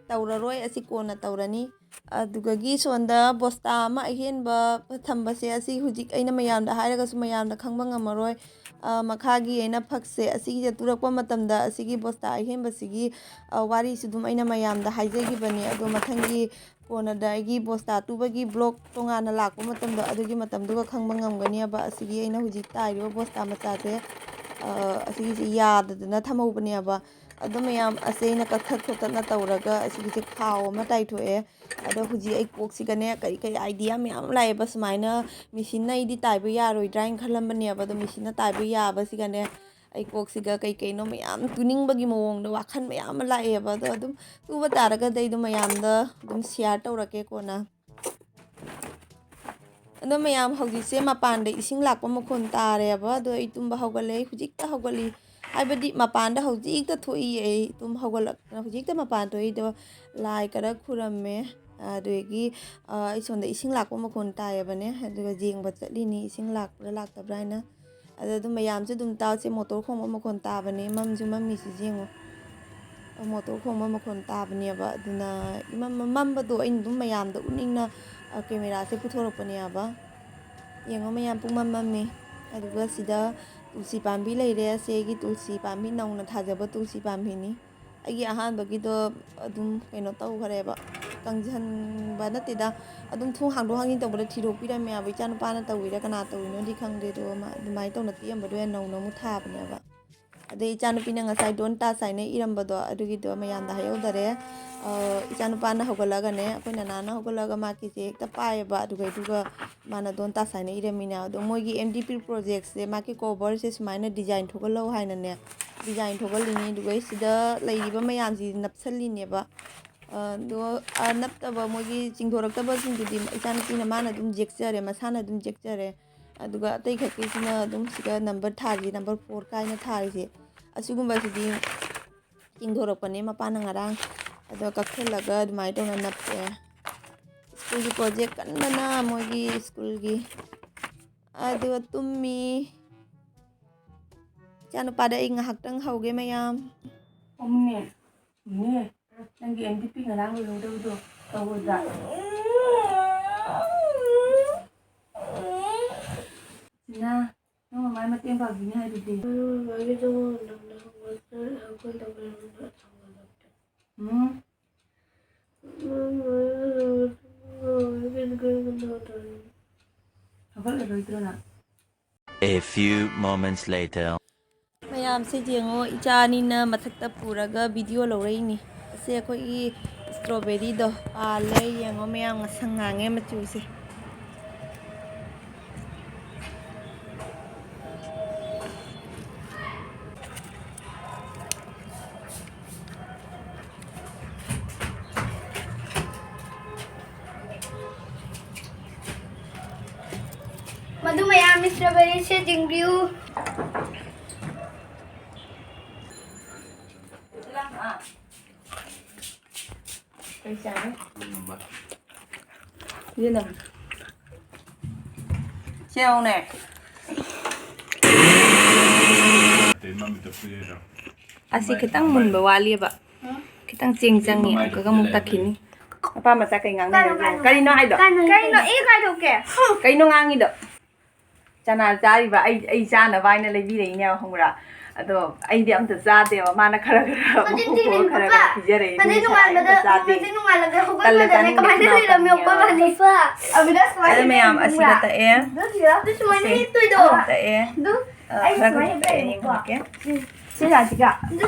ꯇꯧꯔꯔꯣꯏ, ꯑꯁꯤ ꯀꯣꯟꯅ ꯇꯧꯔꯅꯤ꯫ ꯑꯗꯨꯗꯒꯤ ꯁꯣꯝꯗ ꯕꯣꯁꯇꯥ ꯑꯃ ꯑꯍꯦꯟꯕ ꯊꯝꯕꯁꯦ, ꯑꯁꯤ ꯍꯧꯖꯤꯛ ꯑꯩꯅ ꯃꯌꯥꯝꯗ ꯍꯥꯏꯔꯒꯁꯨ ꯃꯌꯥꯝꯅ ꯈꯪꯕ ꯉꯝꯃꯔꯣꯏ꯫ ꯑ, ꯃꯈꯥꯒꯤ ꯑꯩꯅ ꯐꯛꯁꯦ, ꯑꯁꯤꯒꯤꯁꯦ ꯇꯨꯔꯛꯄ ꯃꯇꯝꯗ ꯑꯁꯤꯒꯤ ꯕꯣꯁꯇꯥ ꯑꯍꯦꯟꯕꯁꯤꯒꯤ, ꯑ, ꯋꯥꯔꯤꯁꯨ ꯑꯗꯨꯝ ꯑꯩꯅ ꯃꯌꯥꯝꯗ ꯍꯥꯏꯖꯈꯤꯕꯅꯦ꯫ ꯑꯗꯣ ꯃꯊꯪꯒꯤ ꯀꯣꯟꯅꯗ ꯑꯩꯒꯤ ꯕꯣꯁꯇꯥ ꯇꯨꯕꯒꯤ vlog ꯇꯣꯉꯥꯟꯅ ꯂꯥꯛꯄ ꯃꯇꯝꯗ, ꯑꯗꯨꯒꯤ ꯃꯇꯝꯗꯨꯒ ꯈꯪꯕ ꯉꯝꯒꯅꯦꯕ꯫ ꯑꯁꯤꯒꯤ ꯑꯩꯅ ꯍꯧꯖꯤꯛ ꯇꯥꯏꯔꯤꯕ ꯕꯣꯁꯇꯥ ꯃꯆꯥꯁꯦ꯫ ꯑ, ꯑꯁꯤꯒꯤꯁꯦ ꯌꯥꯗꯗꯅ ꯊꯝꯍꯧꯕꯅꯦꯕ꯫ ꯑꯗꯣ ꯃꯌꯥꯝ, ꯑꯁꯤ ꯑꯩꯅ ꯀꯛꯊꯠ ꯈꯣꯠꯇꯠꯅ ꯇꯧꯔꯒ ꯑꯁꯤꯒꯤꯁꯦ ꯈꯥꯎ ꯑꯃ ꯇꯥꯏꯊꯣꯛꯑꯦ꯫ ꯑꯗꯣ ꯍꯧꯖꯤꯛ ꯑꯩ ꯀꯣꯛꯁꯤꯒꯅꯦ ꯀꯔꯤ ꯀꯔꯤ idea ꯃꯌꯥꯝ ꯑꯃ ꯂꯥꯛꯑꯦꯕ꯫ ꯁꯨꯃꯥꯏꯅ ꯃꯦꯆꯤꯟꯅ ꯑꯩꯗꯤ ꯇꯥꯏꯕ ꯌꯥꯔꯣꯏꯗ꯭ꯔꯥ ꯍꯥꯏꯅ ꯈꯜꯂꯝꯕꯅꯦꯕ, ꯑꯗꯣ ꯃꯦꯆꯤꯟꯅ ꯇꯥꯏꯕ ꯌꯥꯕꯁꯤꯒꯅꯦ ꯑꯩ ꯀꯣꯛꯁꯤꯒ ꯀꯩ ꯀꯩꯅꯣ ꯃꯌꯥꯝ ꯇꯨꯅꯤꯡꯕꯒꯤ ꯃꯑꯣꯡꯗ ꯋꯥꯈꯜ ꯃꯌꯥꯝ ꯑꯃ ꯂꯥꯛꯑꯦꯕ꯫ ꯑꯗꯣ ꯑꯗꯨꯝ ꯇꯨꯕ ꯇꯥꯔꯒꯗꯤ ꯑꯩ ꯑꯗꯨꯝ ꯃꯌꯥꯝꯗ ꯑꯗꯨꯝ share ꯇꯧꯔꯛꯀꯦ ꯀꯣꯟꯅ꯫ ꯑꯗꯣ ꯃꯌꯥꯝ, ꯍꯧꯖꯤꯛꯁꯦ ꯃꯄꯥꯟꯗ ꯏꯁꯤꯡ ꯂꯥꯛꯄ ꯃꯈꯣꯟ ꯇꯥꯔꯦꯕ꯫ ꯑꯗꯣ ꯑꯩ ꯇꯨꯝꯕ ꯍꯧꯒꯠꯂꯦ, ꯑꯩ ꯍꯧꯖꯤꯛꯇ ꯍꯧꯒꯠꯂꯤ꯫ ꯍꯥꯏꯕꯗꯤ ꯃꯄꯥꯟꯗ ꯍꯧꯖꯤꯛꯇ ꯊꯣꯛꯏ, ꯑꯩ ꯇꯨꯝ ꯍꯧꯒꯠꯂꯛ-, ꯍꯧꯖꯤꯛꯇ ꯃꯄꯥꯟ ꯊꯣꯛꯏꯗꯣ꯫ ꯂꯥꯏ ꯈꯔ ꯈꯨꯔꯝꯃꯦ, ꯑꯗꯨꯗꯒꯤ, ꯑ, ꯑꯩ ꯁꯣꯝꯗ ꯏꯁꯤꯡ ꯂꯥꯛꯄ ꯃꯈꯣꯟ ꯇꯥꯏꯌꯦꯕꯅꯦ, ꯑꯗꯨꯒ ꯌꯦꯡꯕ ꯆꯠꯂꯤꯅꯤ ꯏꯁꯤꯡ ꯂꯥꯛꯄ꯭ꯔꯥ ꯂꯥꯛꯇꯕ꯭ꯔꯥ ꯍꯥꯏꯅ꯫ ꯑꯗꯣ ꯑꯗꯨꯝ ꯃꯌꯥꯝꯁꯨ ꯑꯗꯨꯝ ꯇꯥꯎꯁꯦ, ꯃꯣꯇꯣꯔ ꯈꯣꯡꯕ ꯃꯈꯣꯟ ꯇꯥꯕꯅꯦ, ꯃꯝꯁꯨ ꯃꯝꯃꯤꯁꯤ ꯌꯦꯡꯉꯣ꯫ ꯃꯣꯇꯣꯔ ꯈꯣꯡꯕ ꯃꯈꯣꯟ ꯇꯥꯕꯅꯦꯕ꯫ ꯑꯗꯨꯅ ꯏꯃꯝ ꯃꯝꯕꯗꯣ ꯑꯩꯅ ꯑꯗꯨꯝ ꯃꯌꯥꯝꯗ ꯎꯠꯅꯤꯡꯅ, ꯑ, cameraꯁꯦ ꯄꯨꯊꯣꯔꯛꯄꯅꯦꯕ꯫ ꯌꯦꯡꯉꯣ ꯃꯌꯥꯝ, ꯄꯨꯡꯃꯝ ꯃꯝꯃꯤ꯫ ꯑꯗꯨꯒ ꯁꯤꯗ ꯇꯨꯜꯁꯤ ꯄꯥꯝꯕꯤ ꯂꯩꯔꯦ꯫ ꯁꯤ ꯑꯩꯒꯤ ꯇꯨꯜꯁꯤ ꯄꯥꯝꯕꯤ, ꯅꯧꯅ ꯊꯥꯖꯕ ꯇꯨꯜꯁꯤ ꯄꯥꯝꯕꯤꯅꯤ꯫ ꯑꯩꯒꯤ ꯑꯍꯥꯟꯕꯒꯤꯗꯣ ꯑꯗꯨꯝ ꯀꯩꯅꯣ ꯇꯧꯈ꯭ꯔꯦꯕ, ꯀꯪꯁꯤꯟꯕ ꯅꯠꯇꯦꯗ, ꯑꯗꯨꯝ ꯊꯣꯡ ꯍꯥꯡꯗꯣꯛ ꯍꯥꯡꯖꯤꯟ ꯇꯧꯕꯗ ꯊꯤꯗꯣꯛꯄꯤꯔꯝꯃꯦ ꯍꯥꯏꯕ꯫ ꯏꯆꯥꯅꯨꯄꯥꯅ ꯇꯧꯔꯤꯔꯥ ꯀꯅꯥ ꯇꯧꯔꯤꯅꯣꯗꯤ ꯈꯪꯗꯦ, ꯑꯗꯣ ꯃꯥ ꯑꯗꯨꯃꯥꯏꯅ ꯇꯧꯅ ꯇꯦꯛꯑꯝꯕꯗꯣ ꯑꯣꯏꯅ ꯅꯧꯅ ꯑꯃꯨꯛ ꯊꯥꯕꯅꯦꯕ꯫ ꯑꯗꯩ ꯏꯆꯥꯅꯨꯄꯤꯅ ꯉꯁꯥꯏ "Don't touch" ꯍꯥꯏꯅ ꯏꯔꯝꯕꯗꯣ, ꯑꯗꯨꯒꯤꯗꯣ ꯃꯌꯥꯝꯗ ꯍꯥꯏꯍꯧꯗꯔꯦ꯫ ꯑ, ꯏꯆꯥꯅꯨꯄꯥꯅ ꯍꯧꯒꯠꯂꯒꯅꯦ, ꯑꯩꯈꯣꯏ ꯅꯅꯥꯅ ꯍꯧꯒꯠꯂꯒ ꯃꯥꯒꯤꯁꯦ ꯍꯦꯛꯇ ꯄꯥꯏꯌꯦꯕ, ꯑꯗꯨꯒꯩꯗꯨꯒ ꯃꯥꯅ "Don't touch" ꯍꯥꯏꯅ ꯏꯔꯝꯃꯤꯅꯦ꯫ ꯑꯗꯣ ꯃꯣꯏꯒꯤ M D P projectꯁꯦ, ꯃꯥꯒꯤ coverꯁꯦ ꯁꯨꯃꯥꯏꯅ design ꯊꯣꯛꯍꯜꯂꯧ ꯍꯥꯏꯅꯅꯦ, design ꯊꯣꯛꯍꯜꯂꯤꯅꯤ꯫ ꯑꯗꯨꯒ ꯁꯤꯗ ꯂꯩꯔꯤꯕ ꯃꯌꯥꯝꯁꯤ ꯅꯞꯁꯜꯂꯤꯅꯦꯕ꯫ ꯑ, ꯑꯗꯣ, ꯑ, ꯅꯞꯇꯕ, ꯃꯣꯏꯒꯤ ꯆꯤꯡꯊꯣꯔꯛꯇꯕꯁꯤꯡꯗꯨꯗꯤ ꯏꯆꯥꯅꯨꯄꯤꯅ ꯃꯥꯅ ꯑꯗꯨꯝ ꯌꯦꯛꯆꯔꯦ, ꯃꯁꯥꯅ ꯑꯗꯨꯝ ꯌꯦꯛꯆꯔꯦ꯫ ꯑꯗꯨꯒ ꯑꯇꯩ ꯈꯛꯀꯤꯁꯤꯅ ꯑꯗꯨꯝ ꯁꯤꯗ number ꯊꯥꯔꯤꯁꯦ, number four ꯀꯥꯏꯅ ꯊꯥꯔꯤꯁꯦ, ꯑꯁꯤꯒꯨꯝꯕꯁꯤꯗꯤ ꯆꯤꯡꯊꯣꯔꯛꯄꯅꯦ ꯃꯄꯥꯅ ꯉꯔꯥꯡ꯫ ꯑꯗꯣ ꯀꯛꯊꯠꯂꯒ ꯑꯗꯨꯃꯥꯏꯅ ꯇꯧꯅ ꯅꯞꯄꯦ꯫ ꯁ꯭ꯀꯨꯜꯒꯤ project ꯀꯟꯕꯅ ꯃꯣꯏꯒꯤ ꯁ꯭ꯀꯨꯜꯒꯤ꯫ ꯑꯗꯨꯒ ꯇꯨꯝꯃꯤ꯫ ꯏꯆꯥꯅꯨꯄꯥꯗ ꯑꯩ ꯉꯥꯏꯍꯥꯛꯇꯪ ꯍꯧꯒꯦ ꯃꯌꯥꯝ꯫ ꯑꯃꯨꯛꯅꯦ, ꯏꯅꯦ, ꯅꯪꯒꯤ M D P ꯉꯔꯥꯡ ꯂꯣꯏꯍꯧꯗꯕꯗꯣ ꯇꯧꯔꯣꯏꯗ꯭ꯔꯥ? ꯁꯤꯅ ꯅꯪ ꯃꯃꯥꯏ ꯃꯇꯦꯡ ꯄꯥꯡꯕꯤꯅꯤ ꯍꯥꯏꯗꯨꯗꯤ꯫ ꯎꯝ? ꯍꯧꯒꯠꯂꯔꯣꯏꯗ꯭ꯔꯣ ꯅꯪ? A few moments later. ꯃꯌꯥꯝꯁꯦ ꯌꯦꯡꯉꯣ, ꯏꯆꯥ ꯑꯅꯤꯅ ꯃꯊꯛꯇ ꯄꯨꯔꯒ ꯚꯤꯗꯤꯑꯣ ꯂꯧꯔꯛꯏꯅꯤ꯫ ꯑꯁꯤ ꯑꯩꯈꯣꯏꯒꯤ ꯏꯁꯇ꯭ꯔꯣꯕꯦꯔꯤꯗꯣ ꯄꯥꯜꯂꯦ, ꯌꯦꯡꯉꯣ ꯃꯌꯥꯝ, ꯉꯁꯪ ꯉꯥꯡꯉꯦ ꯃꯆꯨꯁꯦ꯫ ꯃꯗꯨ ꯃꯌꯥꯝ ꯏꯁꯇ꯭ꯔꯣꯕꯦꯔꯤꯁꯦ ꯆꯤꯡꯕꯤꯌꯨ꯫ ꯀꯩ ꯆꯥꯔꯦ? ꯌꯦꯅꯝ꯫ ꯁꯦ ꯌꯦꯡꯉꯨꯅꯦ꯫ ꯑꯁꯤ ꯈꯤꯇꯪ ꯃꯨꯟꯕ ꯋꯥꯠꯂꯤꯕ꯫ ꯈꯤꯇꯪ ꯆꯦꯡ ꯆꯪꯉꯤ, ꯑꯗꯨꯒ ꯑꯃꯨꯛ ꯇꯛꯈꯤꯅꯤ꯫ ꯃꯄꯥ ꯃꯆꯥ ꯀꯩ ꯉꯥꯡꯅꯩꯅꯣ? ꯀꯩꯅꯣ ꯍꯥꯏꯗꯣ? ꯀꯩꯅꯣ? ꯑꯩ ꯀꯥꯏꯗꯣꯛꯀꯦ? ꯀꯩꯅꯣ ꯉꯥꯡꯉꯤꯗꯣ? ꯆꯅꯥ ꯆꯥꯔꯤꯕ ꯑꯩ, ꯑꯩ ꯆꯥꯅꯕ ꯍꯥꯏꯅ ꯂꯩꯕꯤꯔꯛꯏꯅꯦꯕ, ꯈꯪꯕ꯭ꯔꯥ? ꯑꯗꯣ ꯑꯩꯗꯤ ꯑꯝꯇ ꯆꯥꯗꯦꯕ, ꯃꯥꯅ ꯈꯔ ꯈꯔ ꯃꯀꯨ ꯈꯣꯛꯑ ꯈꯔ ꯈꯔ ꯄꯤꯖꯔꯛꯏ꯫ ꯑꯗꯨꯒꯤ ꯁꯅꯥ ꯑꯩ ꯑꯝꯇ ꯆꯥꯗꯦ꯫ ꯇꯜꯂꯦ ꯆꯥꯅꯤꯡꯗꯦ, ꯈꯅꯥꯎ ꯀꯪꯉꯦ꯫ ꯑꯗꯣ ꯃꯌꯥꯝ ꯑꯁꯤꯗ ꯇꯛꯑꯦ꯫ ꯁꯦ, ꯑꯃ ꯇꯛꯑꯦ꯫ ꯑ, ꯈꯔ ꯈꯔ ꯇꯛꯑꯦ, ꯌꯦꯡꯍꯜꯂꯛꯀꯦ꯫ ꯁꯤ ꯖꯥꯠꯁꯤꯒ꯫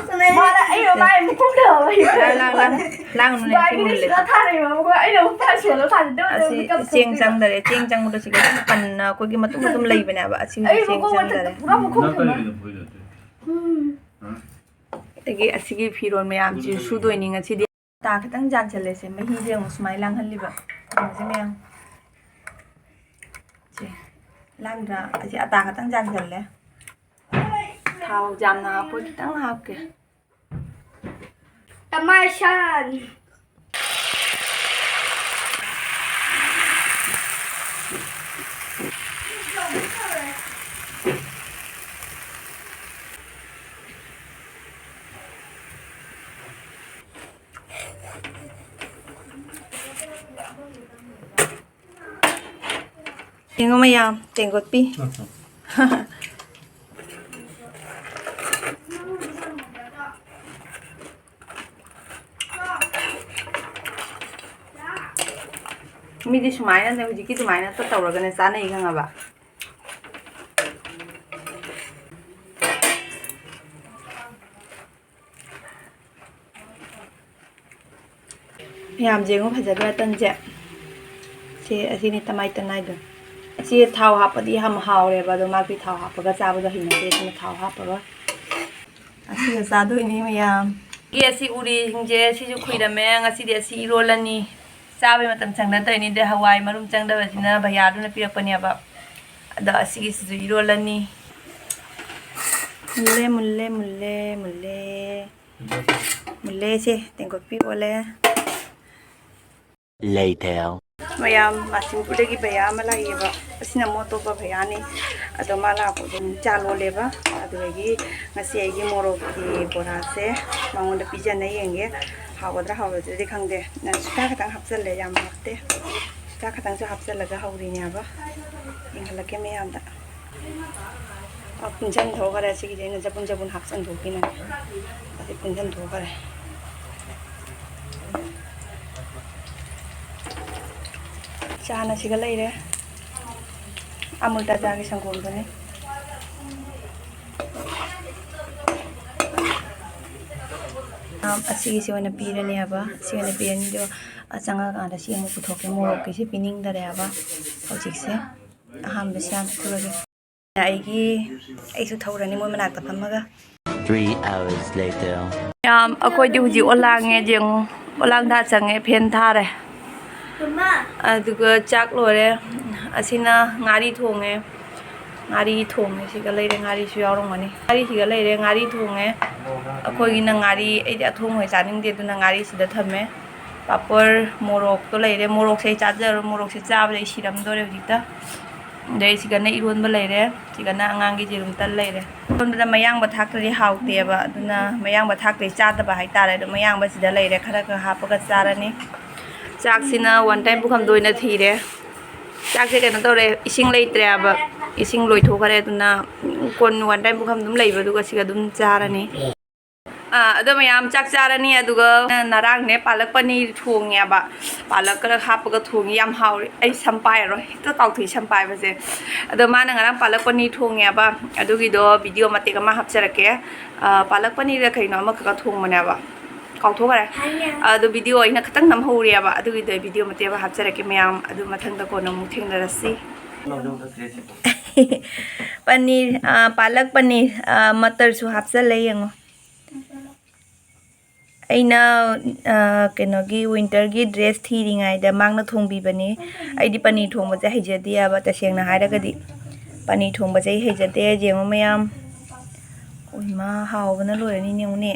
ꯃꯥꯅ ꯑꯩ ꯃꯃꯥꯏ ꯑꯃꯨꯛ ꯀꯨꯝꯗꯕ꯫ ꯂꯥꯡ-, ꯂꯥꯡ-, ꯂꯥꯡ-, ꯂꯥꯡꯒꯅꯨꯅꯦ, ꯁꯤ ꯃꯨꯜꯂꯦ꯫ ꯁꯤꯗ ꯊꯥꯔꯛꯏꯕ ꯑꯃꯒ ꯑꯩꯅ ꯑꯃꯨꯛ ꯐꯥꯏ ꯁꯣꯜꯂ ꯊꯥꯔꯦ꯫ ꯑꯗꯨ ꯑꯁꯤ ꯃꯦꯀꯞ ꯆꯦꯡ ꯊꯣꯛꯇꯣꯏꯕ꯫ ꯆꯪꯗꯔꯦ꯫ ꯆꯦꯡ ꯆꯪꯕꯗꯣ ꯁꯤꯒ ꯑꯗꯨꯝ ꯄꯟꯅ ꯑꯩꯈꯣꯏꯒꯤ ꯃꯇꯨꯝ ꯃꯇꯨꯝ ꯂꯩꯕꯅꯦꯕ꯫ ꯑꯁꯤꯒꯤ ꯑꯩ ꯆꯦꯡ ꯃꯈꯣꯡ ꯆꯪꯗꯔꯦ꯫ ꯃꯊꯛꯇ ꯄꯨꯔꯥ ꯃꯈꯣꯡ ꯅꯪ ꯊꯝꯕ꯫ ꯀꯔꯤꯒꯤꯅꯣ ꯐꯣꯏꯗꯣꯏꯁꯦ? ꯎꯝ꯫ ꯍꯥ? ꯑꯗꯒꯤ ꯑꯁꯤꯒꯤ ꯐꯤꯔꯣꯜ ꯃꯌꯥꯝꯁꯤꯁꯨ ꯁꯨꯗꯣꯏꯅꯤ ꯉꯁꯤꯗꯤ꯫ ꯑꯇꯥ ꯈꯤꯇꯪ ꯌꯥꯟꯁꯤꯜꯂꯦꯁꯦ, ꯃꯍꯤꯁꯦ ꯑꯃꯨꯛ ꯁꯨꯃꯥꯏꯅ ꯂꯥꯡꯍꯜꯂꯤꯕ꯫ ꯌꯦꯡꯉꯨꯁꯦ ꯃꯌꯥꯝ꯫ ꯁꯦ, ꯂꯥꯡꯗ꯭ꯔꯥ? ꯑꯁꯤ ꯑꯇꯥ ꯈꯤꯇꯪ ꯌꯥꯟꯁꯤꯜꯂꯦ꯫ ꯊꯥꯎ ꯌꯥꯝꯅ ꯍꯥꯞꯄꯣꯏ, ꯈꯤꯇꯪ ꯍꯥꯞꯀꯦ꯫ ꯇꯃꯥꯏꯁꯟ꯫ ꯌꯦꯡꯉꯣ ꯃꯌꯥꯝ, ꯇꯦꯡꯀꯣꯠꯄꯤ꯫ ꯃꯤꯗꯤ ꯁꯨꯃꯥꯏꯅꯅꯦ, ꯍꯧꯖꯤꯛꯀꯤ ꯑꯗꯨꯃꯥꯏꯅ ꯇꯧꯔꯒꯅꯦ ꯆꯥꯅꯩ, ꯈꯪꯉꯕ? ꯌꯥꯝ ꯌꯦꯡꯉꯨ, ꯐꯖꯗ꯭ꯔꯥ ꯇꯟꯁꯦ? ꯁꯤ ꯑꯁꯤꯅꯤ ꯇꯃꯥꯏ ꯇꯟ ꯍꯥꯏꯗꯣ꯫ ꯑꯁꯤ ꯊꯥꯎ ꯍꯥꯞꯄꯗꯤ ꯌꯥꯝ ꯍꯥꯎꯔꯦꯕ, ꯑꯗꯣ ꯃꯥꯗꯤ ꯊꯥꯎ ꯍꯥꯞꯄꯒ ꯆꯥꯕꯗꯣ ꯍꯩꯅꯗꯦ, ꯑꯗꯨꯅ ꯊꯥꯎ ꯍꯥꯞꯄꯔꯣꯏ꯫ ꯑꯁꯤꯒ ꯆꯥꯗꯣꯏꯅꯤ ꯃꯌꯥꯝ꯫ ꯒꯤ ꯑꯁꯤ ꯎꯔꯤꯁꯤꯡꯁꯦ ꯁꯤꯁꯨ ꯈꯨꯏꯔꯝꯃꯦ꯫ ꯉꯁꯤꯗꯤ ꯑꯁꯤ ꯏꯔꯣꯜꯂꯅꯤ꯫ ꯆꯥꯕꯩ ꯃꯇꯝ ꯁꯪꯅꯗꯣꯏꯅꯤꯗ, ꯍꯋꯥꯏ ꯃꯔꯨꯝ ꯆꯪꯗꯕꯁꯤꯅ ꯚꯩꯌꯥꯗꯨꯅ ꯄꯤꯔꯛꯄꯅꯦꯕ꯫ ꯑꯗꯣ ꯑꯁꯤꯒꯤꯁꯤꯁꯨ ꯏꯔꯣꯜꯂꯅꯤ꯫ ꯃꯨꯜꯂꯦ, ꯃꯨꯜꯂꯦ, ꯃꯨꯜꯂꯦ, ꯃꯨꯜꯂꯦ꯫ ꯃꯨꯜꯂꯦ, ꯁꯦ ꯇꯦꯡꯀꯣꯠ ꯄꯤꯛ ꯑꯣꯜꯂꯦ꯫ Later. ꯃꯌꯥꯝ ꯃꯥꯁꯤꯡꯄꯨꯔꯗꯒꯤ ꯚꯩꯌꯥ ꯑꯃ ꯂꯥꯛꯏꯌꯦꯕ꯫ ꯑꯁꯤꯅ ꯑꯃꯨꯛ ꯑꯇꯣꯞꯄ ꯚꯩꯌꯥꯅꯤ꯫ ꯑꯗꯣ ꯃꯥ ꯂꯥꯛꯄꯗꯣ ꯆꯥ ꯂꯣꯜꯂꯦꯕ꯫ ꯑꯗꯨꯗꯒꯤ ꯉꯁꯤ ꯑꯩꯒꯤ ꯃꯣꯔꯣꯛꯀꯤ ꯕꯣꯔꯥꯁꯦ ꯃꯉꯣꯟꯗ ꯄꯤꯖꯅ ꯌꯦꯡꯒꯦ꯫ ꯍꯥꯎꯒꯗ꯭ꯔꯥ ꯍꯥꯎꯔꯣꯏꯗ꯭ꯔꯗꯤ ꯈꯪꯗꯦ꯫ ꯁꯨꯇꯥ ꯈꯇꯪ ꯍꯥꯞꯆꯜꯂꯦ, ꯌꯥꯝ ꯍꯥꯞꯇꯦ꯫ ꯁꯨꯇꯥ ꯈꯇꯪꯁꯨ ꯍꯥꯞꯆꯜꯂꯒ ꯍꯧꯔꯤꯅꯦꯕ꯫ ꯌꯦꯡꯍꯜꯂꯛꯀꯦ ꯃꯌꯥꯝꯗ꯫ ꯑ, ꯄꯨꯟꯁꯤꯟ ꯊꯣꯛꯈꯔꯦ꯫ ꯁꯤꯒꯤꯗꯤ ꯑꯩꯅ ꯆꯕꯨꯟ ꯆꯕꯨꯟ ꯍꯥꯞꯆꯤꯟ ꯊꯣꯛꯈꯤꯅꯦ꯫ ꯑꯁꯤ ꯄꯨꯟꯁꯤꯟ ꯊꯣꯛꯈꯔꯦ꯫ ꯆꯥꯅ ꯁꯤꯒ ꯂꯩꯔꯦ꯫ ꯑꯃꯨꯜ ꯇꯥꯖꯥꯒꯤ ꯁꯪꯒꯣꯝꯗꯨꯅꯤ꯫ ꯑꯝ, ꯑꯁꯤꯒꯤꯁꯤ ꯑꯣꯏꯅ ꯄꯤꯔꯅꯦꯕ꯫ ꯁꯤ ꯑꯣꯏꯅ ꯄꯤꯔꯅꯤ꯫ ꯑꯗꯣ, ꯑ, ꯆꯪꯉꯀꯥꯟꯗ ꯁꯤ ꯑꯃꯨꯛ ꯄꯨꯊꯣꯛꯀꯦ꯫ ꯃꯣꯔꯣꯛꯀꯤꯁꯤ ꯄꯤꯅꯤꯡꯗꯔꯦꯕ ꯍꯧꯖꯤꯛꯁꯦ꯫ ꯑꯍꯥꯟꯕꯁꯦ ꯌꯥꯝ ꯊꯨꯔꯒꯦ꯫ ꯑꯩꯒꯤ, ꯑꯩꯁꯨ ꯊꯧꯔꯅꯤ ꯃꯣꯏ ꯃꯅꯥꯛꯇ ꯐꯝꯃꯒ꯫ Three hours later. ꯌꯥꯝ, ꯑꯩꯈꯣꯏꯗꯤ ꯍꯧꯖꯤꯛ ꯑꯣꯂꯥꯡꯉꯦ, ꯌꯦꯡꯉꯨ꯫ ꯑꯣꯂꯥꯡ ꯊꯥ ꯆꯪꯉꯦ, ꯐꯦꯟ ꯊꯥꯔꯦ꯫ ꯑꯗꯨꯒ ꯆꯥꯛ ꯂꯣꯏꯔꯦ꯫ ꯑꯁꯤꯅ ꯉꯥꯔꯤ ꯊꯣꯡꯉꯦ꯫ ꯉꯥꯔꯤ ꯊꯣꯡꯉꯦ, ꯁꯤꯒ ꯂꯩꯔꯦ, ꯉꯥꯔꯤꯁꯨ ꯌꯥꯎꯔꯝꯒꯅꯤ꯫ ꯉꯥꯔꯤꯁꯤꯒ ꯂꯩꯔꯦ, ꯉꯥꯔꯤ ꯊꯣꯡꯉꯦ꯫ ꯑꯩꯈꯣꯏꯒꯤꯅ ꯉꯥꯔꯤ, ꯑꯩꯗꯤ ꯑꯊꯣꯡꯕ ꯆꯥꯅꯤꯡꯗꯦ, ꯑꯗꯨꯅ ꯉꯥꯔꯤꯁꯤꯗ ꯊꯝꯃꯦ꯫ ꯄꯥꯄꯔ, ꯃꯣꯔꯣꯛꯇꯣ ꯂꯩꯔꯦ꯫ ꯃꯣꯔꯣꯛꯁꯦ ꯑꯩ ꯆꯥꯖꯔꯣꯏ, ꯃꯣꯔꯣꯛꯁꯦ ꯆꯥꯕꯗ ꯑꯩ ꯁꯤꯔꯝꯗꯣꯔꯦ ꯍꯧꯖꯤꯛꯇ꯫ ꯑꯗꯩ ꯁꯤꯒꯅ ꯏꯔꯣꯟꯕ ꯂꯩꯔꯦ, ꯁꯤꯒꯅ ꯑꯉꯥꯡꯒꯤ ꯌꯦꯔꯨꯝ ꯇꯟ ꯂꯩꯔꯦ꯫ ꯏꯔꯣꯟꯕꯗ ꯃꯌꯥꯡꯕ ꯊꯥꯛꯇ꯭ꯔꯗꯤ ꯍꯥꯎꯇꯦꯕ, ꯑꯗꯨꯅ ꯃꯌꯥꯡꯕ ꯊꯥꯛꯇ꯭ꯔꯗꯤ ꯆꯥꯗꯕ ꯍꯥꯏꯇꯥꯔꯦ꯫ ꯑꯗꯣ ꯃꯌꯥꯡꯕ ꯁꯤꯗ ꯂꯩꯔꯦ, ꯈꯔ ꯈꯔ ꯍꯥꯞꯄꯒ ꯆꯥꯔꯅꯤ꯫ ꯆꯥꯛꯁꯤꯅ one time ꯄꯨꯈꯝꯗ ꯑꯣꯏꯅ ꯊꯤꯔꯦ꯫ ꯆꯥꯛꯁꯦ ꯀꯩꯅꯣ ꯇꯧꯔꯦ, ꯏꯁꯤꯡ ꯂꯩꯇ꯭ꯔꯦꯕ, ꯏꯁꯤꯡ ꯂꯣꯏꯊꯣꯛꯈ꯭ꯔꯦ꯫ ꯑꯗꯨꯅ ꯀꯣꯟ one time ꯄꯨꯈꯝ ꯑꯗꯨꯝ ꯂꯩꯕꯗꯨꯒ ꯁꯤꯒ ꯑꯗꯨꯝ ꯆꯥꯔꯅꯤ꯫ ꯑꯥ, ꯑꯗꯣ ꯃꯌꯥꯝ ꯆꯥꯛ ꯆꯥꯔꯅꯤ꯫ ꯑꯗꯨꯒ ꯉꯔꯥꯡꯅꯦ ꯄꯥꯂꯛ ꯄꯅꯤꯔ ꯊꯣꯡꯉꯦꯕ, ꯄꯥꯂꯛ ꯈꯔ ꯍꯥꯞꯄꯒ ꯊꯣꯡꯉꯦ, ꯌꯥꯝ ꯍꯥꯎꯔꯦ꯫ ꯑꯩ ꯁꯝ ꯄꯥꯏꯔꯔꯣꯏ, ꯍꯦꯛꯇ ꯀꯥꯎꯊꯣꯛꯏ ꯁꯝ ꯄꯥꯏꯕꯁꯦ꯫ ꯑꯗꯣ ꯃꯥꯅ ꯉꯔꯥꯡ ꯄꯥꯂꯛ ꯄꯅꯤꯔ ꯊꯣꯡꯉꯦꯕ, ꯑꯗꯨꯒꯤꯗꯣ video ꯃꯇꯦꯛ ꯑꯃ ꯍꯥꯞꯆꯔꯛꯀꯦ꯫ ꯑꯥ, ꯄꯥꯂꯛ ꯄꯅꯤꯔ ꯀꯩꯅꯣ ꯑꯃꯈꯛꯀ ꯊꯣꯡꯕꯅꯦꯕ꯫ ꯀꯥꯎꯊꯣꯛꯈ꯭ꯔꯦ꯫ ꯑꯗꯣ ꯚꯤꯗꯤꯑꯣ ꯑꯩꯅ ꯈꯤꯇꯪ ꯅꯝꯍꯧꯔꯦꯕ, ꯑꯗꯨꯒꯤꯗꯣ ꯚꯤꯗꯤꯑꯣ ꯃꯇꯦꯛ ꯑꯃ ꯍꯥꯞꯆꯔꯛꯀꯦ ꯃꯌꯥꯝ, ꯑꯗꯨ ꯃꯊꯪꯗ ꯀꯣꯟꯅ ꯑꯃꯨꯛ ꯊꯦꯡꯅꯔꯁꯤ꯫ ꯄꯅꯤꯔ, ꯑ, ꯄꯥꯂꯛ ꯄꯅꯤꯔ, ꯑ, ꯃꯇꯔꯁꯨ ꯍꯥꯞꯆꯜꯂꯦ, ꯌꯦꯡꯉꯣ꯫ ꯑꯩꯅ, ꯑ, ꯀꯩꯅꯣꯒꯤ winterꯒꯤ dress ꯊꯤꯔꯤꯉꯩꯗ ꯃꯥꯡꯅ ꯊꯣꯡꯕꯤꯕꯅꯦ꯫ ꯑꯩꯗꯤ ꯄꯅꯤꯔ ꯊꯣꯡꯕꯁꯦ ꯍꯩꯖꯗꯦꯕ, ꯇꯁꯦꯡꯅ ꯍꯥꯏꯔꯒꯗꯤ꯫ ꯄꯅꯤꯔ ꯊꯣꯡꯕꯁꯦ ꯑꯩ ꯍꯩꯖꯗꯦ, ꯌꯦꯡꯉꯣ ꯃꯌꯥꯝ꯫ ꯎꯏꯃꯥ, ꯍꯥꯎꯕꯅ ꯂꯣꯏꯔꯅꯤ, ꯌꯦꯡꯉꯨꯅꯦ꯫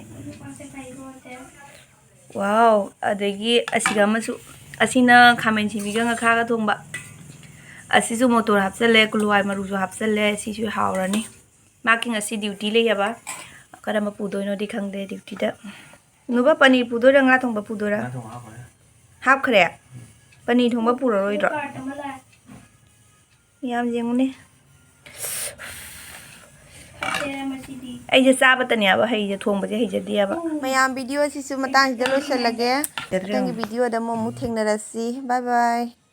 Wow, ꯑꯗꯒꯤ ꯑꯁꯤꯒ ꯑꯃꯁꯨ, ꯑꯁꯤꯅ ꯈꯥꯃꯦꯟ ꯁꯤꯟꯕꯤꯒ ꯉꯥꯈꯥꯒ ꯊꯣꯡꯕ꯫ ꯑꯁꯤꯁꯨ ꯃꯣꯇꯣꯔ ꯍꯥꯞꯆꯜꯂꯦ, ꯀꯨꯂꯨꯋꯥꯏ ꯃꯔꯨꯁꯨ ꯍꯥꯞꯆꯜꯂꯦ, ꯁꯤꯁꯨ ꯍꯥꯎꯔꯅꯤ꯫ ꯃꯥꯒꯤ ꯉꯁꯤ duty ꯂꯩꯌꯦꯕ, ꯀꯔꯝꯕ ꯄꯨꯗꯣꯏꯅꯣꯗꯤ ꯈꯪꯗꯦ dutyꯗ꯫ ꯅꯨꯕ, ꯄꯅꯤꯔ ꯄꯨꯗꯣꯏꯔꯥ, ꯉꯥ ꯊꯣꯡꯕ ꯄꯨꯗꯣꯏꯔꯥ? ꯉꯥ ꯊꯣꯡꯕ ꯍꯥꯞꯈ꯭ꯔꯦ꯫ ꯍꯥꯞꯈ꯭ꯔꯦ? ꯄꯅꯤꯔ ꯊꯣꯡꯕ ꯄꯨꯔꯔꯣꯏꯗ꯭ꯔꯣ? ꯌꯥꯝ ꯌꯦꯡꯉꯨꯅꯦ꯫ ꯑꯩꯁꯦ ꯆꯥꯕꯇꯅꯦꯕ ꯍꯩꯁꯦ, ꯊꯣꯡꯕꯁꯦ ꯍꯩꯖꯗꯦꯕ꯫ ꯃꯌꯥꯝ, ꯚꯤꯗꯤꯑꯣ ꯑꯁꯤꯁꯨ ꯃꯇꯥꯡꯁꯤꯗ ꯂꯣꯏꯁꯤꯜꯂꯒꯦ꯫ ꯃꯊꯪꯒꯤ ꯚꯤꯗꯤꯑꯣꯗ ꯑꯃꯨꯛ, ꯑꯃꯨꯛ ꯊꯦꯡꯅꯔꯁꯤ꯫ Bye bye꯫